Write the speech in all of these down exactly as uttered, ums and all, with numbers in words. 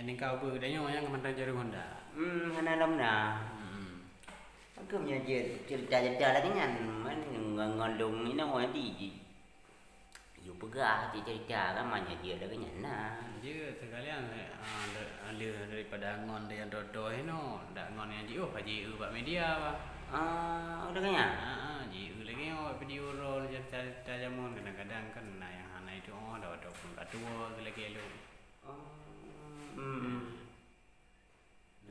Ningka ubeut geutanyoe nyang mantong jaroe Honda. Hmm, hana lom na. Hmm. Aku punya je cerita-cerita lagi nyan, man ngon, ngon dong inoe di, di. Yue peugah cerita-cerita kan, man nyan jeuet lagèe nyan na. Jeuet sekalian, ah, da-, lheueh daripada ngon nyang droe-droe inoe, dak ngon nyang jiôh ka jieu bak media bah. Ah, udah kan nyan? Ah, ah, jieu lagèe nyoe bak video roll cerita-cerita jameun, kadang-kadang kan na nyang hana itu, oh, dak, dak pun ka tuwo lagèe lôn. Oh, hmm, hmm.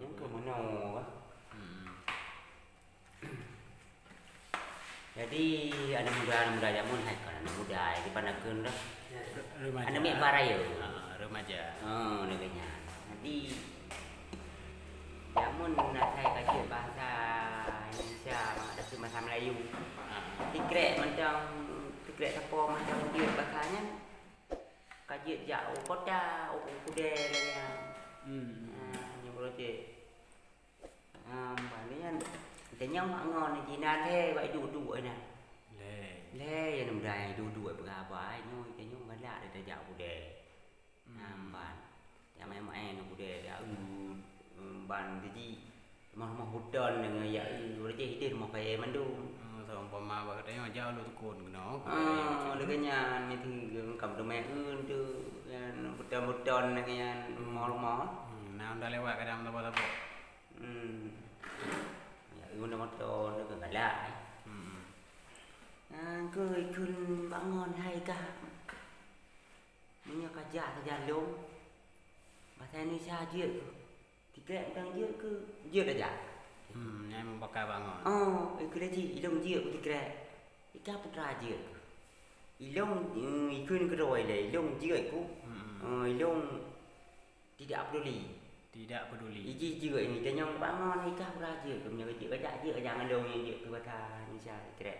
Nyan keuh meunoe bah. Hmm. Jadi, aneuk muda, aneuk muda jameun hai kon aneuk muda, jadi pandang kheun dah. Remaja. Aneuk miet barayeu. Ha, remaja. Oh, lagèe nyan. Jadi, jameun asai ka jeuet bahasa Indonesia, tapi bahasa Melayu. Ha. Sikrek mantong, sikrek sapo mantong jeuet bahasa nyan. Ka jeuet jak u kota, u, u keudè lagèe nyan. Hmm. Ha, nyoe baru cit. Ha, ban nyan, geutanyoe mak ngon jih na lhèe bak iduek-duek na. Lhèe. Lhèe nyang muda nyang iduek-duek peugah haba, nyoe geutanyoe galak tajak u keudè. Hmm. Ha, ban. Jak maén-maén u keudè, jak, eu, ban jih. Rumoh-rumoh buton deungon ya, eu, ureueng jih ideh rumoh kayèe mandum. Oh, seumpama bak geutanyoe jak u Lhoksukon keunoe. Ah, lagèe nyan, miseue ka meuteumèe eun tu, nyan buton-buton lagèe nyan, rumoh-rumoh. Hmm, na Honda lewat kadang saboh-saboh. Hmm. Ya, eu, na moto tu kan galak, eh. Hmm. Ah, keu ikheun bak ngon hai kah. Meunyoe ka jak sajan lôn, bahasa Indonesia jeuet keuh. Tiket mantong jeuet keuh, jeuet aja. Hmm, nyan meupakat bak ngon. Oh, ikheun lé jih, ilôn jeuet keuh tiket. Ika putra jeuet keuh. Ilôn, eh, ikheun keudroe ilèe, ilôn jeuet keuh. Hmm. Eh, ilôn tidak peduli. Tidak peduli. Ijih jeuet nyoe, tanyong bak ngon, ika putra jeuet keuh. Meunyoe jeuet aja, jeuet aja ngon lôn nyang jeuet keuh bahasa Indonesia tiket.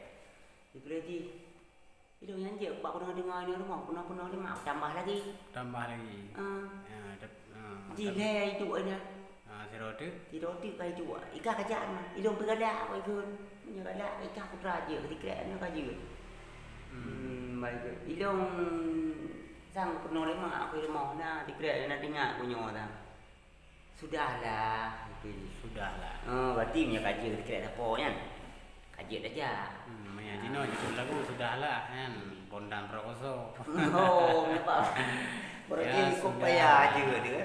Ikheun lé jih, Ilôn nyan jeuet bak ureueng deungoe nyoe rumoh, peunoh-peunoh lima, tambah lagi. Tambah lagi. Ah. Ya, tap-, ah, jih lhèe iduek nyan. Ah, sidroe teuk? Sidroe teuk ka iduek. Ika ka jak nyan. Ilôn pih galak bak ikheun. Meunyoe galak, ika putra jeuet, tiket nyoe ka jeuet. Hmm. Hmm, baik. Ilôn sang peunoh lima, aku rumoh na, tiket na tinggai aku nyoe sang. Sudahlah, gitu. Sudahlah. Oh, berarti meunyoe ka jeuet tiket sapo nyan. Ka jeuet aja. Hmm, meunyoe jinoe jeuet lagu Sudahlah nyan, Bondan Prakoso. Oh, nampak. Berarti ya, kok sudah. Payah jeuet dia.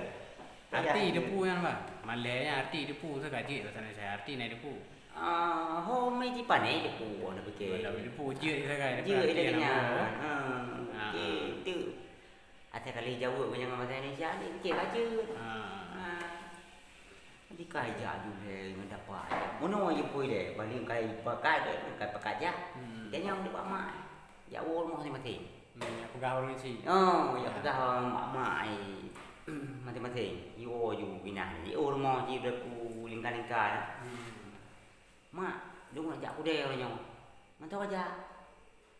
Arti payah jeuet. Depu nyan, bah. Malèe nyan arti depu tu ka jeuet bahasa Indonesia. Arti na depu. Ah, ho meuji pané depu, na pikir. Depu jeuet sagai, jeuet arti lagèe nyan. Ha, ah, okey. Ah. Tu. Asai ka lheueh jaweueb ngon bahasa Indonesia ni, cit bacut. Ha. Ha. Jadi ka ijak ju lé ngon dapa. Meunoe jipui lé, paléng ka ipakat deh, ka ipakat jak. Hmm. Ganyang di bak mak. Jak woe rumoh maséng-maséng. Hmm, jak peugah ureueng isi. Oh, jak peugah mak-mak ai. Maséng-maséng. Iwoe ju inah. Iwoe rumoh ji beuku lingka-lingka. Hmm. Mak, lôn nak jak keudè uroe nyoe. Mantong ka jak.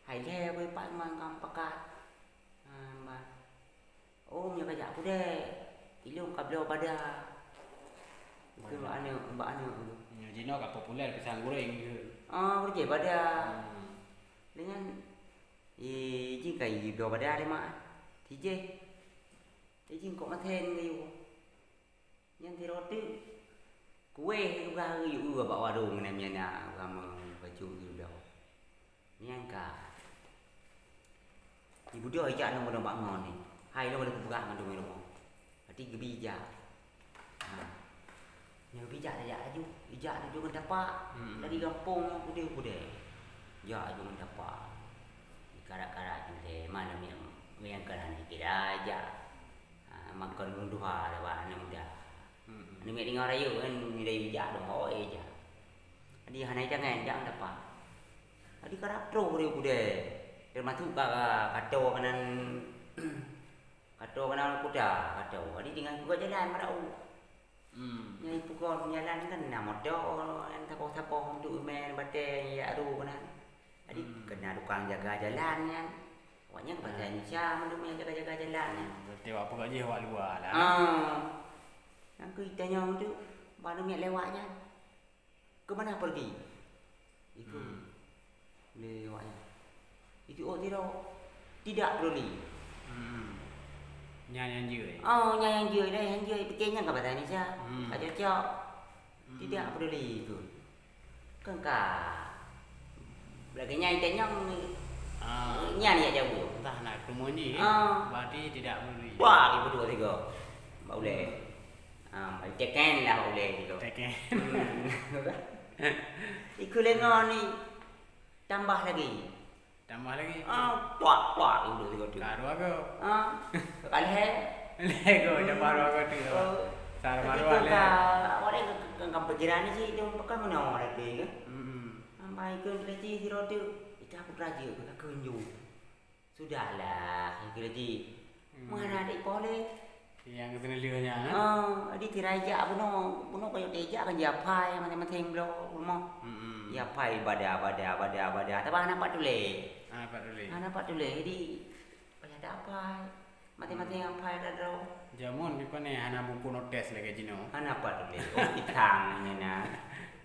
Hai lhèe wéh pat ngon kam pakat. Ha, bah. Oh, meunyoe ka jak keudè, ilôn ka bloe bada. Ikheun bak aneuk, bak aneuk. Nyoe jinoe ka populer pisang goreng tu. Ah, beureuguih bada. Hmm. Dengan, eh, jih ka jibloe bada lé mak. Sijih. Eh, jih kok masen kayue. Nyan sidroe teuk. Kueh geupeugah geuyue bak warong nyan, nyan na, beurama bacut geubloe. Nyan ka. Ibu dua ijak ngon bak ngon ni. Hai lôn lôn peugah mandum ilmu. Berarti geubi jak. Ha. Nyoe geubi jak tajak laju. Ijak laju ngon tapak. Hmm. Lagi gampông nyoe udeh-udeh. Jak laju ngon tapak. Karat-karat nyoe deh, mana mieng, mieng kana ni kira jak. Ha, makon ureueng tuha lewat aneuk muda. Hmm. Aneuk miet deungoe rayeuk kan, midai bijak dong, oh, eh, jak. Jadi hana jangan jak dapat. Jadi karap troh dia budai. Termasuk ka, ka, kato kanan, kato kanan kuda, kato. Jadi dengan juga jalan marau. Hmm. Nyang ipukon jalan kan na moto, nyang sapoh-sapoh untuk imè batèe, ya, aru keunan. Jadi, hmm, kena tukang jaga jalan nyan. Awak nyan bahasa Indonesia mandum nyang jaga-jaga jalan nyan. Hmm, berarti awak peugah jih awak luwa lah. Ah. Nyan keuh itanyong tu, baru ngieng lewat nyan. "Ke mana pergi?" Itu. Hmm. Lewat nyan. Itu, oh, tidak. Tidak peduli. Hmm. Nyan nyang jeuet. Oh, nyan nyang jeuet deh, nyang jeuet. Pike nyan ka bahasa Indonesia. Hmm. Ka cocok. Hmm. Tidak peduli itu. Kan ka. Lagèe nyan itanyong, ah, nyan jak jaweueb. Entah nak keumuen jih. Ah. Berarti tidak peduli. Wah, ibu dua tiga. Bak ulèe. Ah, teken lah bak ulèe tiga. Teken. Hmm. Ikeu lé ngon ni tambah lagi. Tambah lagi. Ah, puak, puak, ibu dua tiga tu. Ka dua go. Ah, ka lhèe. Lhèe go, tambah dua go tu. Oh. Salah. Tapi baru tu lhèe. Ka, awak ni kan, kan, kan pikiran ni sih, tu kan meunoe lagi kan. Mm-mm. Sampai ke lagi si roda. Ika putra je, ka keunjung. Sudahlah, ikeu lagi. Hmm. Mana ada ipoleh. Nyang keuneulheueh nyan, eh? Ah, jadi tirai jak bunoe, bunoe kayok tijak kan jiapai maséng-maséng bloe rumoh. Mm-mm. Jiapai bada, bada, bada, bada. Tapi hana pat tuléh. Hana pat tuléh. Hana pat tuléh. Jadi, payah dapai. Maséng-maséng apai dah droe. Jameun di pane hana buku notes lagèe jinoe. Hana pat tuléh. Oh, itang nyan na.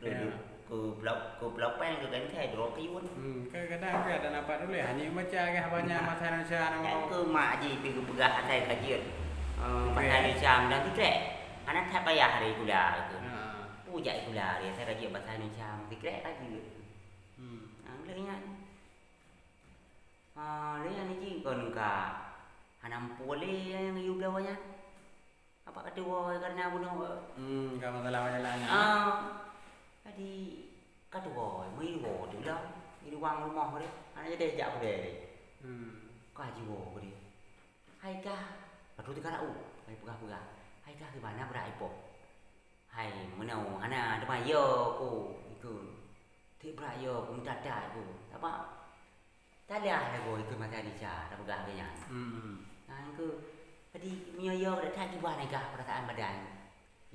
Ya. Dulu. Keu blau-, keu blaupeng, keu gantèe, droe kayun. Hmm, kadang-kadang pih ada nampak tuléh, hana baca ke haba nyan bahasa Indonesia nama. Nyang keu mak jih pih geupeugah asai ka jeuet. Eh, bahasa Indonesia meunan sikrek. Hana that payah dari gula tu. Ha. Peue jak gula dia, asai ka jeuet bahasa Indonesia sikrek ka jeuet. Hmm. Nah, lé nyan. Ah, lé nyan jih kon ka hana muphom lé nyang yue bloe nyan. Apa ka tuwoe karena bunoe? Hmm, ka masalah jalan, ya? Ah. Jadi, ka tuwoe, meuiwoe tu lah. Di ruang rumoh deh. Hana jadi jak peudeh deh. Hmm. Ka jiwoe deh. Hai kah, aduh teuka rau. Hai peugah-peugah. Hai kah, kiban na brat ipoh? Hai, meunoe, hana teuma yo ku, ikeu. Tiep brat yo ku, meutat-tat ku. Apa? Talah lagoe ikeu mata Indonesia, tapeugah lagèe nyan. Hmm. Nah, engkeu, jadi meunyoe yo that-that kiban gah peurasaan badan.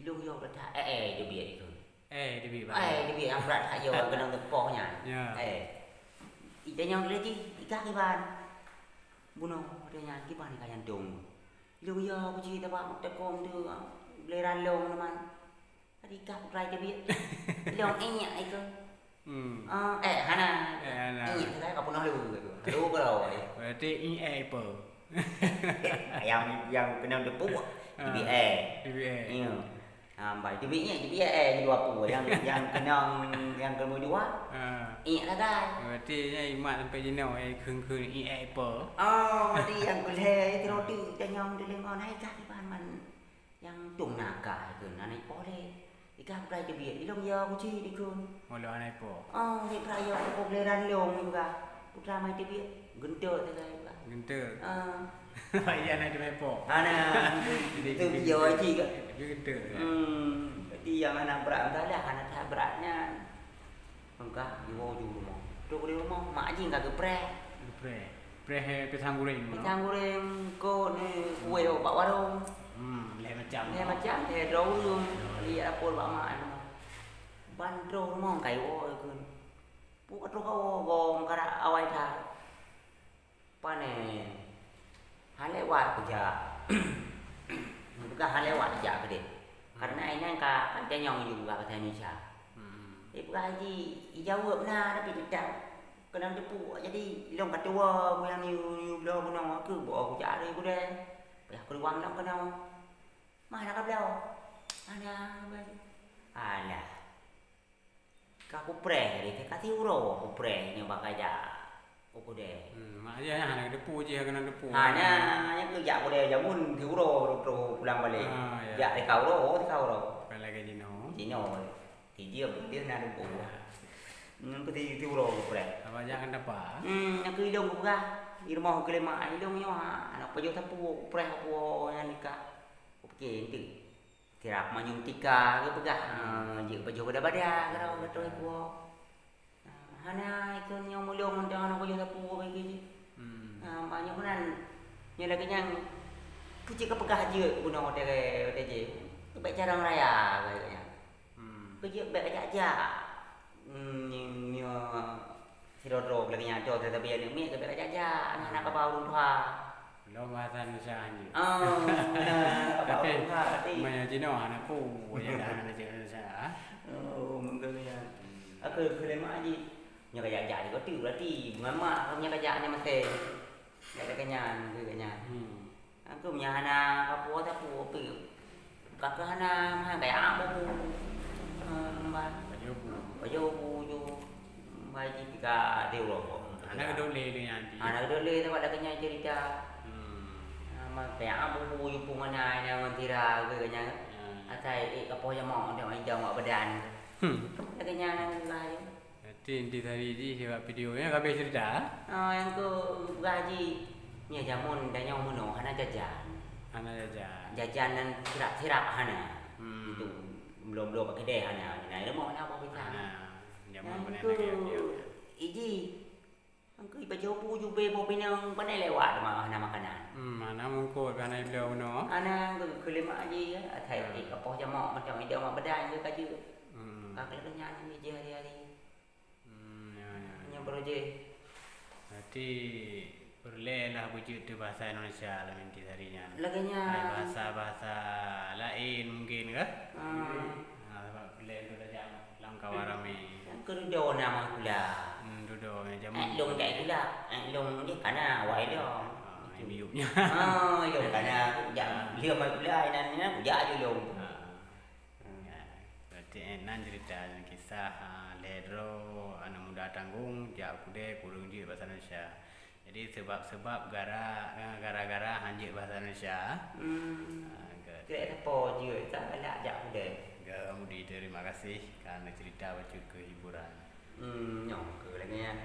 Ilôn yo that-that, eh, eh, teubiet ikeu. Eh, teubiet, Bang. Eh, teubiet nyang brat that yo, keunong teupoh nyan. Ya. Eh. Itanyong lé jih, ikah kiban. Bunoe, watèe nyan, kiban ikah nyang dong. Ilôn yo ku cit tabak meuteukong tu, beuleuran lôn teuma. Tadi kah putra teubiet. Ilôn inyak itu. Hmm. Ah, eh, hana. Eh, hana. Inyak tu ka peunoh lu tu. Lu kalau, eh. Berarti inyak apa? Nyang, nyang keunong teupeue. Ah, teubiet, eh. Teubiet, eh. Iya. Ah, bai teubiet inyak, teubiet, eh, dua peue. Nyang, nyang keunong, nyang keumeuh dua. Ah. Inyak sagai. Berarti nyan imat sampai jinoe, eh, kheun-kheun inyak apa? Oh, berarti nyang keulhèe, eh, tiroe tu, tanyong tu lengkon, hai kah kiban man. Nyang dong na kah ikeu, na ipoh lé. Ikah putra teubiet, ilôn yo ku cit ikeu. Oh, lôn na ipoh. Oh, si putra yo ku cit, beuleuran lôn ikeu kah. Putra mai teubiet, geunteuk sagai kah. Geunteuk. Ah. Iya na ipoh. Hana. Jadi, tu jadi yo geunteuk. Cit kah. Jadi geunteuk, ya. Hmm, jadi nyang hana brat, entahlah, hana that brat nyan. Peugah jiwoe ju rumoh. Trok di rumoh, mak jih ka geupreh. Geupreh. Preh, eh, pisang goreng, no? Pisang goreng, kot, eh, kueh bak warong. Hmm, lhèe macam. Lhèe macam, lhèe droe ureueng. Droe ureueng. Iya, lapor bak mak, anu. Ban trok rumoh, kai woe, ikeu. Pue ka trok ka woe, gom, karak awai that. Pane. Hana lewat kujak. Bukan hana lewat kujak keudeh. Karena inan ka, ka tanyong ju buka bahasa Indonesia. Hmm. Ipeugah jih, ijaweueb na, tapi teutap keunong teupeue. Jadi, lôn ka tuwoe, ku nyang yue, yue bloe bunoe, keu boh kujak lé kudeh. Payah keuluwa lôn keunoe. Mana ka bloe? Hana, alah. Ka kupreh, ka siuroe kupreh nyoe bak kajak u keudè. Hmm, mak ayah nyan hana geuteupeue jih, hana geuteupeue. Hana, nyan keu jak keudè jameun siuroe, rot-rot pulang balek. Ah, ya. Jak teuka uroe, teuka uroe. Bukan lagèe jinoe. Jinoe. Tijeuem, tijeuem na teupeue. Nyan keu si-, siuroe kupreh. Abang jangan dapat. Hmm, nyan keu ilôn kupeugah. Di rumoh keu lé mak ilôn nyoe, ha, aneuk pajoh sapeue, kupreh sapeue nyan nikah. Kupike enteuk. Sirab manyum tika geupeugah, eh, jeuet pajoh bada-bada, keudroe geutrok ikuwo. Eh, hana ikeu nyoe meulông mantong hana pajoh sapeue bagi jih. Hmm. Eh, banyak meunan. Nyoe lagèe nyan, keucik ka peugah jeuet bunoe watèe, watèe jih. Bèk carông raya, keu nyan. Hmm. Keucik bèk jak-jak. Hmm, nyoe sidroe-droe lagèe nyan, adoe teutabiyah aneuk miet, ka bèk jak-jak, aneuk-aneuk ka ba ureueng tuha. Lom bahasa Indonesia nyoe. Oh, ka ba ureueng tuha, berarti. Tapi meunyoe jinoe hana peue, ya dah hana cit Indonesia. Oh, mungkin ya. Aku keu lé mak jih. Nyoe ka jak-jak di kote, berarti ngon mak nyoe ka jak nyan maté. Jak lagèe nyan, lagèe nyan. Hmm. Aku meunyo hana kapuo sapeue pih. Ka keuh hana meuhan kaya bubu. Hmm, bah. Baju bu. Baju bu ju. Bah ji pika deh uroe. Hana keudok lé lé nyan. Hana keudok lé, sabab lagèe nyan cerita. Hmm. Ah, ma kaya bubu ju pun hana, hana ngon sira ke nyan. Ya. Asai ék kapoh jamoe, tengok idong awak badan. Hmm. Lagèe nyan lah je. Berarti inti sari jih lewat video nyan ka habéh cerita? Ah, nyang keu peugah jih, nyoe jameun tanyoe meunoe hana jajan. Hana jajan. Jajan nan sirap-sirap hana. Hmm. Itu belum-belum pakai deh hana. Nah, ilmu hana apa bisa. Hana. Jameun pun hana keu lagi, ya. Iji. Nyang keu baju bu jubé boh pinang pandai lewat ma-, hana makanan. Hmm, hana mungkot hana ibloe meunoe. Hana keu, keu lima jih ya. Atai, hmm, kapoh jamoe macam idong mak bedan ke kaju. Hmm. Ka keu lagèe nyan jih hari-hari. Hmm, ya, ya, ya. Nyan baru jih. Berarti peureulèe lah beujeuet teu bahasa Indonesia lam inti sari nyan. Lagèe nyan. Hai bahasa-bahasa laén mungkin kah? Hmm. Ha, sabab peureulèe tu tajak lam kawan ramé. Nyang keu dudoe na mah pula. Hmm, dudoe nyan jameun. Eh, lôn jak pula. Eh, lôn jih kana awai lôn. Ah, miyup nyan. Ah, lôn kana, jak lheueh mai pula, inan, inan, jak aju lôn. Ah. Hmm. Ya, berarti, eh, nan cerita, kisah, ah, lhèe droe aneuk muda Tanggong jak u keudè kureueng jeuet bahasa Indonesia. Jadi, sebab-sebab gara, eh, gara-gara han jeuet bahasa Indonesia. Hmm. Ah, ke- Kira apa jeuet, tak galak jak u keudè. Ke Mudi, terima kasih kerana cerita bacut kehiburan. Hmm, nyoe keu lagèe nyan.